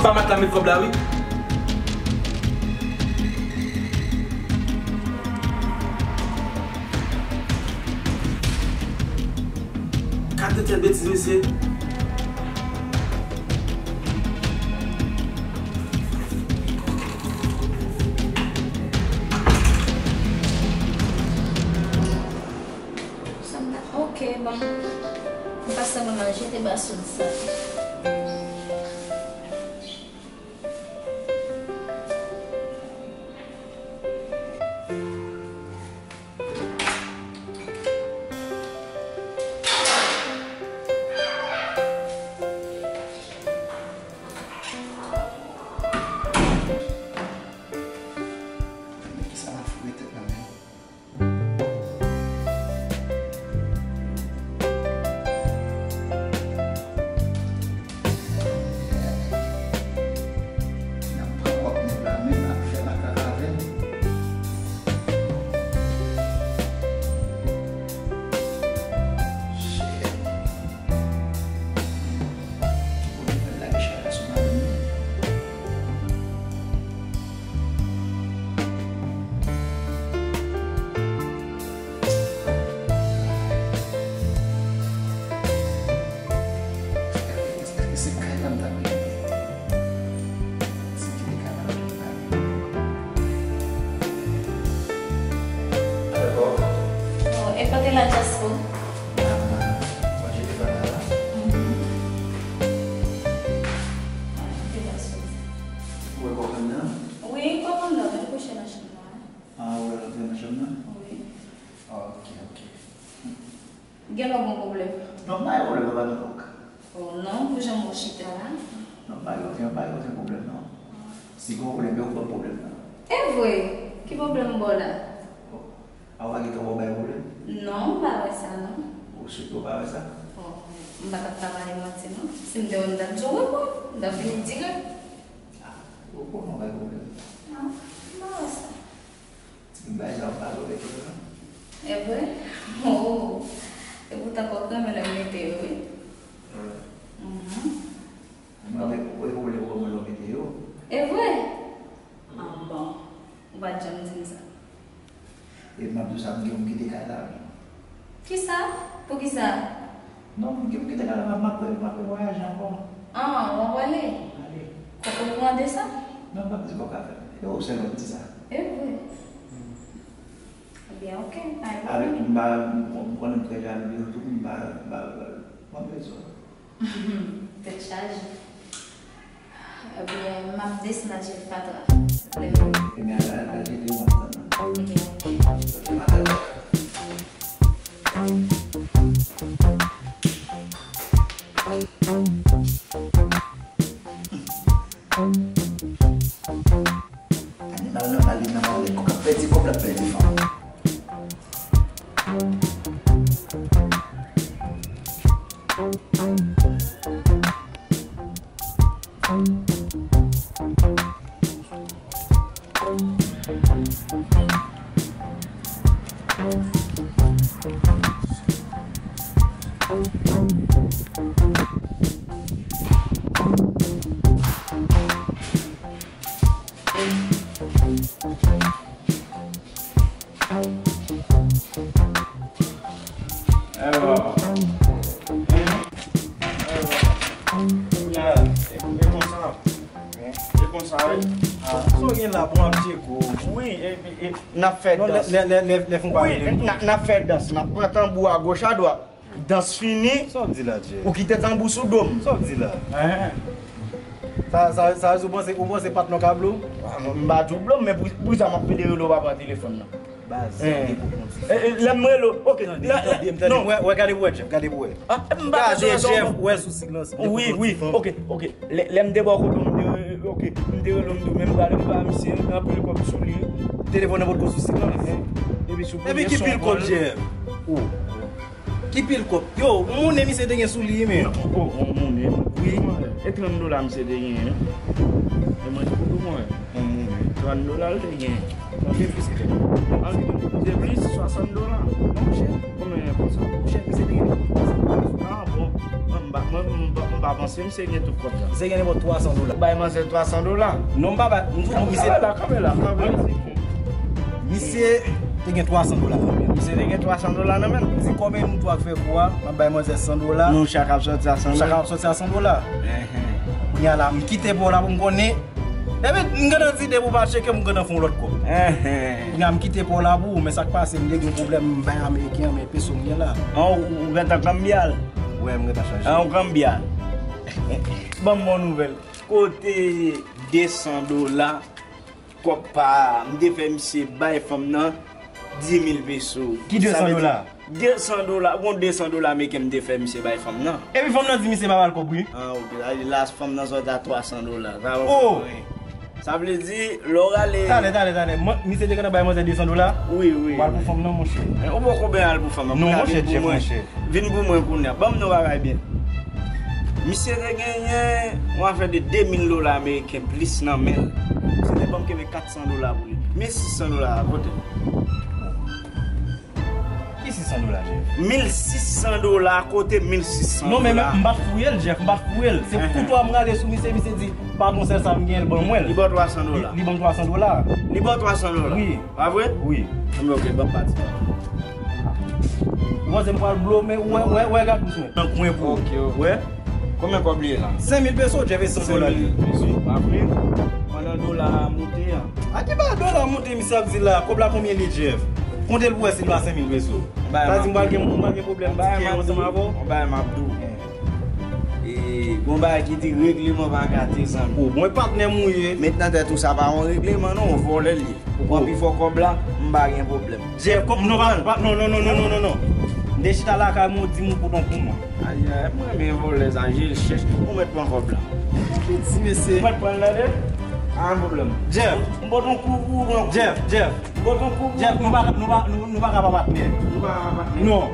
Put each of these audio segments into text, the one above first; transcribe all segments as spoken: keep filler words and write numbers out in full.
Famat la met kòb la wi. Gad de tèl betiz mesye. Sa m ta, ok, bon. M pa sèlman manje te ba sou sa. Kisa m ap foure tèt nan men? N ap pran kòb nèg la menm, n ap fè makak avè l. Shit. Ki kote m al lage chay la sou madanm nan? Èske se kay la m t ap rete? Si m kite kay la, m ap vin pale. Alò? Oh, e kote la Jaspo? M ap manje devan la la. Mhm. Ah, ok, pa de souci. Ou wè kòmandan? Wi, kòmandan, men kouche nan chanm la. Ah, ou wè l antre nan chanm nan? Wi. Ah, ok, ok. Gen lè w gen pwoblèm? Non, m pa gen pwoblèm, papa Nonok. Oh, non, pou jan m wè w chita la. Non, m pa gen okenn, m pa gen okenn pwoblèm, non. Si gen yon pwoblèm, e ou k ban m pwoblèm nan. E vre? Ki pwoblèm m ba w la? Oh. A, ou pa gentan wè w bay pwoblèm? Non, m pa wè sa, non. Ou si ke w pa wè sa? Oh, m pa t ap ka ba w manti, non. Si m te wè, m t ap di w wi, bro. M t ap vini dirèk. Ah, ou konnen w bay pwoblèm. Non, m pa wè sa. Ti bagay sa yo pa dwe mete yo non. E vre? Oh. E poutan kòk renmen lè m mete yo wi. Wi. Mhm. Mwen menm, ou wè pwoblèm ou wè mwen lè w mete yo. E vre? Ah bon. Ou pa t janm di m sa. E m ap di w sa, m gen pou m kite kay la wi. Kisa? Poukisa? Non, m gen pou kite kay la, m ap, m ap, m ap voyaje ankò. Ah, w ap ale? Ale. Kòk ou pran de sa? Non, m p ap di kòk afè. E ou sèlman m di sa. E vre? Ebyen, ok, pa gen pwoblèm. Avèk m pa, m konnen m trè jalou de ou tou, m pa, m pa, m pa bezwen. Tèt chaje. Ebyen, m ap desann al jete fatra. Lè m... Ebyen, al, al, al jete yo, m ap tann ou. Ok. Animal nan pale nan pale, kòk ap pèdi kòb, l ap pèdi fanm. Alò, hmm? Alò, kounye a, e, e konsa. E konsa, wi. Ah, sa w gen la, bon, ap tcheke w. Wi, e, e, e, n ap fè dans. Non, lè, lè, lè, lè, lè fon pa... Wi, n, n ap fè dans. N ap pran tanbou a goch, a dwat. Dans fini. Sa w di la, Jeff? Ou kite tanbou sou do m. Sa w di la? Hein? Sa, sa, sa, ou panse, ou panse patnè w ka blow? Ah, m pa di w blow, men pou, pou sa m ap pede rele w pa pran telefòn nan. Baz, tande pou konn sou... Eh, eh, lè m rele w, ok. Tande, tande, tande. Non. Wè, wè, gade pou wè, Jeff, gade pou wè. Ah, m pa bezwen sa. Gade, Jeff, wè sou silans. Wi, wi, ok, ok. Lè, lè m te bò kote w, m te rele, ok, m te rele w, m di w, men m prale, m pa misye, anpil kòb sou li. Telefòn nan potko sou silans. Epi sou premye son kòl. Epi ki pil kòb, Jeff? Oh. Ki pil kòb? Yo, yon monnen misye te gen sou li, men. Oh, yon monnen? Wi. E trant dola misye te genyen. E mwen te kote mwen. Yon monnen. Trant dola l te genyen. Konbyen plis ke? Al kite m kote plis, swasant dola. Monchè. Konbyen konsa? Monchè, misye te genyen. Ah, bon. Mwen, m pa, mwen, m pa, m pa Avanse, misye gen tout kòb la. Misye gen nenpòt twa san dola. Bay manzè twa san dola. Non, m pa bay. M di w, misye. Kanpe la, kanpe la, kanpe la. Misye te gen twa san dola nan men l. Misye te gen twa san dola nan men l. M di, kòm e nou twa k fè kou a, m ap bay manzè san dola. Nou chak ap sòti a san dola. Chak ap sòti a san dola. Enhen. Kounye a la, m kite pa w la pou m konnen. Epi, m gentan di depi w pa tcheke m, m gentan fè yon lòt kòb. Enhen. Kounye a, m kite pa w la pou ou, men sa k pase, m te gen pwoblèm, m bay ameriken an, men peso m gen la. An, ou, ou gentan kanbye a l? Wi, m gentan chanje. An, ou kanbye a l. Ban m bon nouvèl. Kote de san dola, kòb pa a, m te fè misye bay fanm nan di mil peso. Ki de san dola? Sa vle di de san dola, bon, de san dola ameriken m te fè misye bay fanm nan. Epi fanm nan di misye pa ba l kòb, wi. Ah, ok. Sa vle di la, fanm nan sòti a twa san dola. Sa pa anyen. Sa vle di, lè w rale. Talè, talè, talè. Mwen, misye te gentan bay manzè de san dola? Wi, wi. Ou al pou fanm nan, monchè. Ou poko byen al pou fanm nan. Non, monchè, Jeff, monchè. Vin pou mwen kounye a. Ban m non bagay byen. Misye te genyen yon afè de de mil dola ameriken plis nan men l. Misye te ban m kenbe kat san dola pou li. Mil sis san dola a, kote l? Ki sis san dola, Jeff? Mil sis san dola, kote mil sis san dola? Non, men m pa t fouye l, Jeff, m pa t fouye l. Se koutwa m rale sou misye, misye di, pa gon sèl sa m genyen, l ban mwen l. Li ba w twa san dola. Li, li ban m twa san dola. Li ba w twa san dola? Wi. Pa vre? Wi. Enben, ok, ban m pati. Ou panse m pral blo, men ou wè, wè, wè, gad misye. Nan kwen pou ou. Ok, ok. Wè. Konbyen kòb li ye la? Senk mil peso, Jeff, e san dola li. Senk mil peso, pa vre? Pandan dola a moute an. A ki ba dola moute, misye ap di la? Kòb la konbyen li, Jeff? Konte l pou wè si l pa senk mil peso. Sa di m pral gen, m pral gen pwoblèm tike ansanm avè w? Yon bagay m ap di w. E, gon bagay ki di regleman pa gate, zanmi. O, mwen patnè m ou ye. Met nan tèt ou sa pa yon regleman non, yon vòlè l ye. Ou pran pi fò kòb la, m pa gen pwoblèm. Jeff, kòm, non, pa, pa, non, non. M te chita lakay mwen, ou di m ou pote yon kou mwen. Ayayay, mwen renmen vòlè sa, je l chèch. Ou mèt pran kòb la. Piti mesye. Ou mèt pran l tande? Pa gen pwoblèm. Jeff. M pote yon kou pou ou pran kou. Jeff, Jeff. M pote yon kou pou ou pran kou. Jeff, nou pa, nou pa, nou, nou pa ka pa patnè. Nou pa ka pa patnè. Non.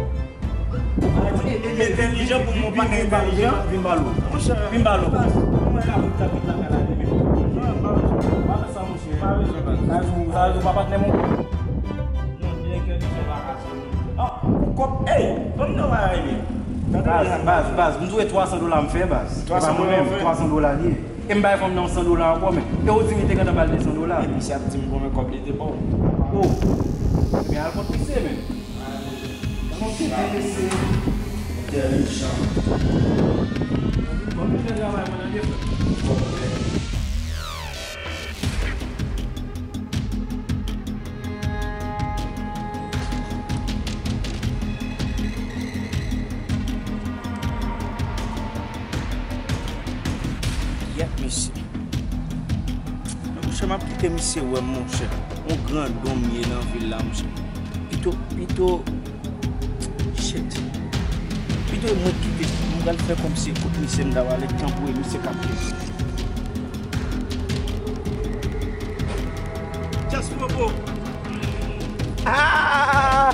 Entèlijan pou mwen, pa entèlijan. Vin balo. Monchè. Vin balo. Mwen ka vin kapit lakay la demen. Non, pa bezwen. Pa fè sa, monchè. Pa bezwen, baz. Sa vle di, sa vle di ou pa patnè mwen. Non, direktè di se pa ka sa. Ah, pou kòb. Ey, ban m nan bagay byen. Baz, baz, baz. M di w e twa san dola m fè, baz. Twa san dola w fè? Twa san dola li ye. E m bay fanm nan san dola ankò, men. E ou di m li te gentan ba l de san dola. Epi misye ap di m konbyen kòb li te ba w. Oh. Ebyen, al kont misye, men. Yèp, mesye. Monchè, m ap kite misye wè m, monchè. Yon grandon m ye nan vil la, monchè. Pito, pito, shit. Pito mwen kite, m pral fè kòmsi kot misye m ta prale, tanpri misye k ap kite. Just for book. Ah!